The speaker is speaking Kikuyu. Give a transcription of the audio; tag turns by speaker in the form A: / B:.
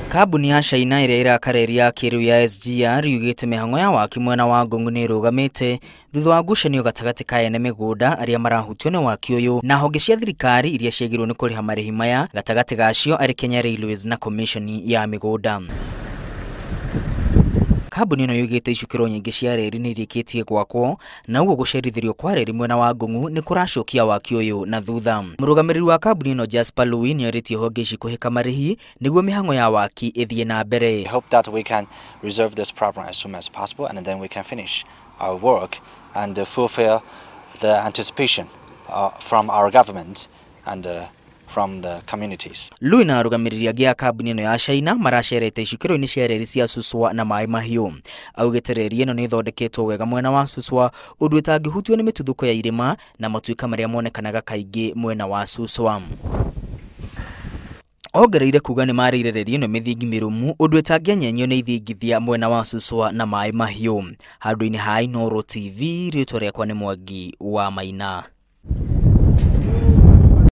A: Kambuni ya China ĩrĩa ĩraka reri ya kĩrĩu ya SGR yugĩte mĩhang'o ya waki mwena wa Ngong nĩ ĩrũgamĩte thutha wa ngucanio gatagatĩ ka ene mĩgũnda arĩa marahutio nĩ waki ũyũ na honge cia thirikari iria ciagĩrĩirwo nĩ kũrĩha marĩhi maya, gatagatĩ gacio arĩ Kenya Railways na Commission ya mĩgũnda. Kambuni ĩno yugĩte icukĩro nyingĩ cia reri nĩ irĩkĩtie gwakwo na ũguo gũcerithĩrio kwa reri mwena wa Ngong nĩ kũracokia waki ũyũ na thutha. Mũrũgamĩrĩri wa kambuni ĩno Jasper Lui nĩ orĩtie honge ici kũhĩka marĩhi nĩguo mĩhang'o ya waki ĩthiĩ na mbere.
B: We hope that we can resolve this problem as soon as possible and then we can finish our work and fulfill the anticipation from our government and from the communities.
A: Lui na arũgamĩrĩri angĩ a kambuni ĩno ya China maracerete icukĩro-inĩ cia reri cia Suswa na Maĩ Mahiũ. Augĩte reri ĩno nĩ ĩthondeketwo wega mwena wa Suswa ũndũ ĩtangĩhutio nĩ mĩtuthũko ya irĩma na matuĩka marĩa monekanaga kaingĩ mwena wa Suswa. Ongereire kuga nĩ marĩire reri ĩno mĩthingi mĩrũmu ũndũ ĩtangĩenyenyio nĩ ithingithia mwena wa Suswa na Maĩ Mahiũ. Handũ-inĩ ha Inooro TV, rĩtwa rĩakwa nĩ Mwangi wa Maina.